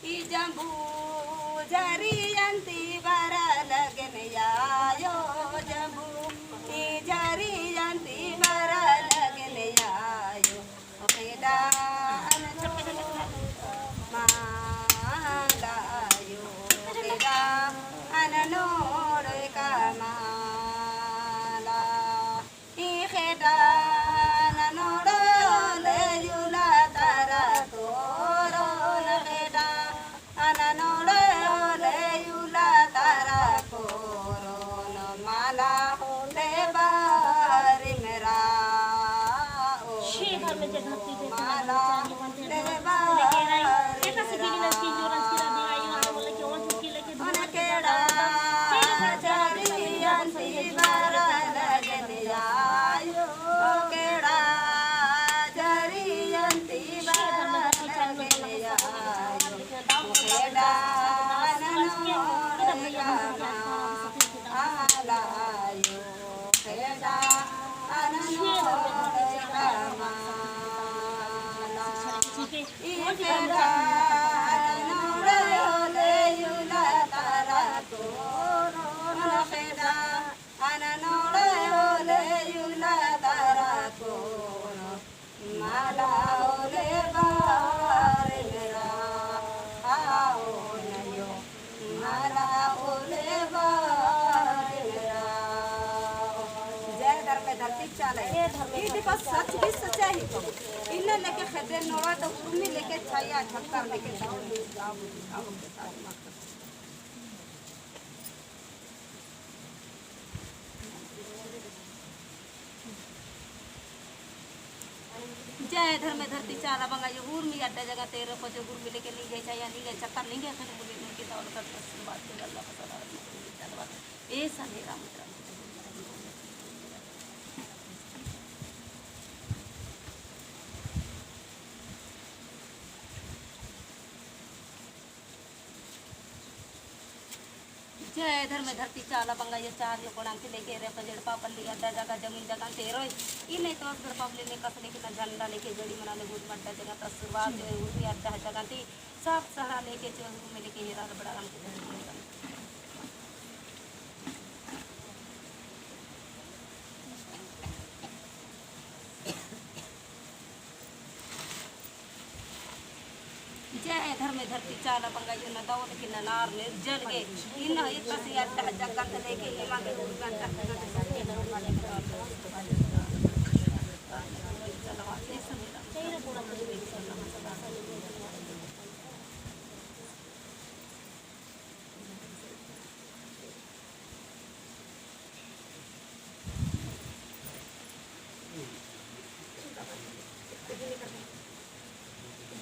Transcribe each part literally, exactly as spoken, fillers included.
ई जम्बू झरियन ती बरआ लगेन आयो, जम्बू ई झरियन ती बरआ लगेन आयो। खेड़ा अन माला आयो, खेड़ा अन नोड़े का माला। ई खेड़ा अन नोड़े ले उल्ला तरा कोरोन, खेड़ा अन नोड़े ले उल्ला तरा कोरोन, माला होले बारी मेरा ओ, माला होले बारी मेरा। अन खेड़ा झरियन ती बरआ लगेन आयो, खेड़ा झरियन ती बरआ लगेन आयो, खेड़ा अन नोड़े का माला आयो, खेड़ा अन नोड़े का माला। ई खेड़ा अन नोड़े होले उल्ला तरा कोरोन, खेड़ा अन नोड़े होले उल्ला तरा कोरोन, माला होले बारी मेरा आओ नयो, माला होले बारी मेरा। जय धर्मे धरती चाला। ई देखो सच भी सच्चाई तो। इन्ना लेके खेड़े नोड़ा तो उर्मी लेके छाया छत्तर लेके जाओ, जाओ, जाओ। जय धर्मे धरती चाला बंगा यो उर्मी अड्डा जगह तेरे पचे उर्मी लेके निंगे छाया निंगे छत्तर निंगे खेन मुली निंगे तौल कर आशीर्वाद के गल्ला पसंद आ रही है। ए सने राम राम। जय धर्मे धरती चाला बंगा ये चार यो कोड़ान ती लेके रे पजेड़ पापन ली अड्डा जगह जमीन जगह तेरोय। ई नहीं तो असगर पापले ने कस लेके ना झंडा लेके जड़ी मना ले भूत मड्डा जगह ता शुरुआत है उर्मी अड्डा जगह ती सात सहारा लेके चोरू में लेके हेरा बड़ा राम के धर्मे। जय धर्मे धरती चाला बंगा यो ना दौल की ना नार निर्जल गे। इन्ना इतना सी अड्डा जगत लेके इमा के उर्गन तक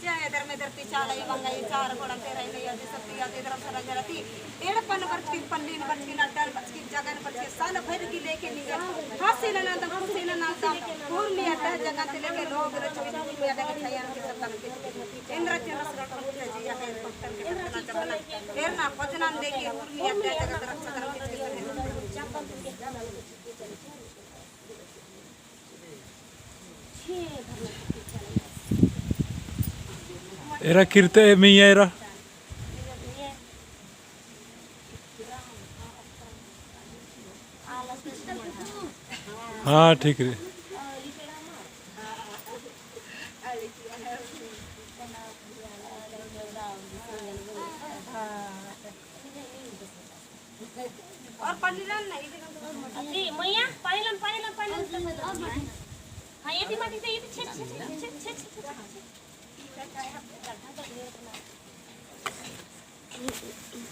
जय धर्मे धरती चाला ई बंगा ई चार कोड़ान तेरा ई नैया दी शक्ति या दी धर्म सदा जरती। एड़पन बरचकिन, पल्लिन बरचकिन, अड्डन बरचकिन, जगन बरचकिन, साल भर की लेके निंगन। हंसी ननंद, खुशी ननंद, उर्मी अड्डा जगह ते लेके लोग रचकिन, उर्मी अड्डा के छाया के सत्ता के। एन रचन रस रटन के जिया है, भक्तन के रचना जगना। एरना भजनन लेके उर्मी अड्डा जगह ते रक्षा करन के। एरा किरते ए मिया एरा। हाँ, ठीक रे। और पानी लान ना, इधर। अरे, मैया, पानी लान, पानी लान, पानी लान। हाँ, ये भी माटी से, ये भी छे, छे, छे।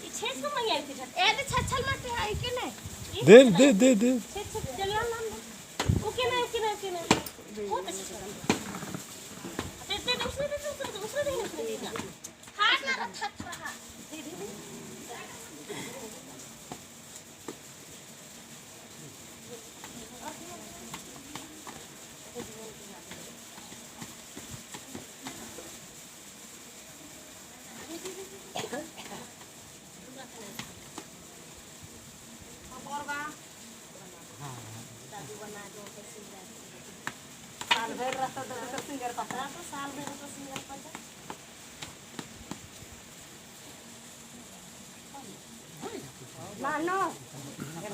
ये छे सौ मैया, ये भी छे। ए, तो छे, छे माटी है, के नहीं? दे, दे, दे, दे। छे, छे, चल, लान, लान, लान। ओके ना, ओके ना, ओके ना। बहुत अच्छा। दे, दे, दे, उसने दे, उसने दे, उसने दे, उसने दे।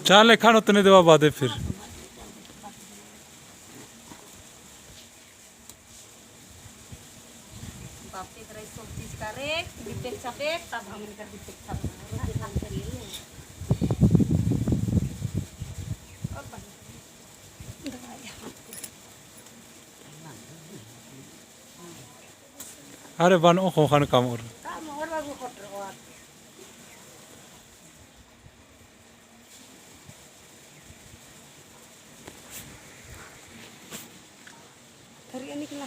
चाले खानो तने देवा बादे फिर। बाप के करे सब चीज करे, बिटेक छापेक, तब हमन कर बिटेक छापेक। अरे बन ओ खोखन काम और। काम और बाबू खोट रहो आप। थरिया निकला।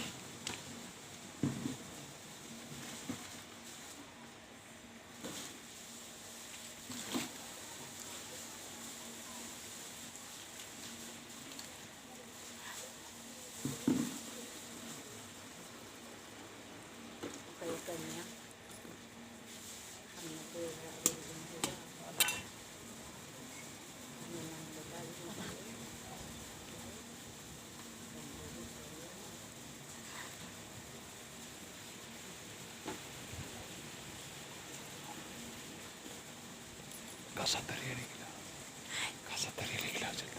कासा तरिया निकला, कासा तरिया निकला जल्दी।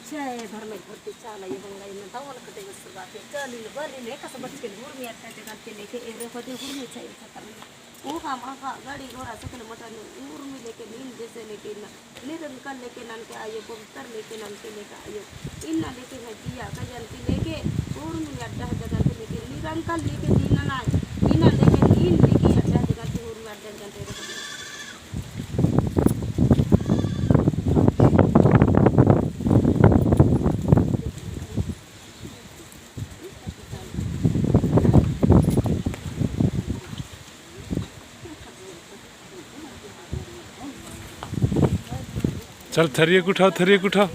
जय धर्मेस धरती चाला ये बंगा इन्ना दवल कटे गसर बात है। चली बली ने कस बच के उर्मी अड्डा जगह के लेके एरे बजे उर्मी चाहिए खतम। ओ हम आका गाड़ी घोड़ा सकल मटन उर्मी लेके नींद जैसे लेके इन्ना निरंकल लेके ननके आयो, पवित्र लेके ननके लेके आयो। इन्ना लेके है जिया गजन की लेके उर्मी अड्डा जगह के लेके निरंकल लेके नींद ना। इन्ना लेके नींद लेके अड्डा जगह के उर्मी अड्डा जगह के लेके चल, थरिया उठाओ, थरिया उठाओ।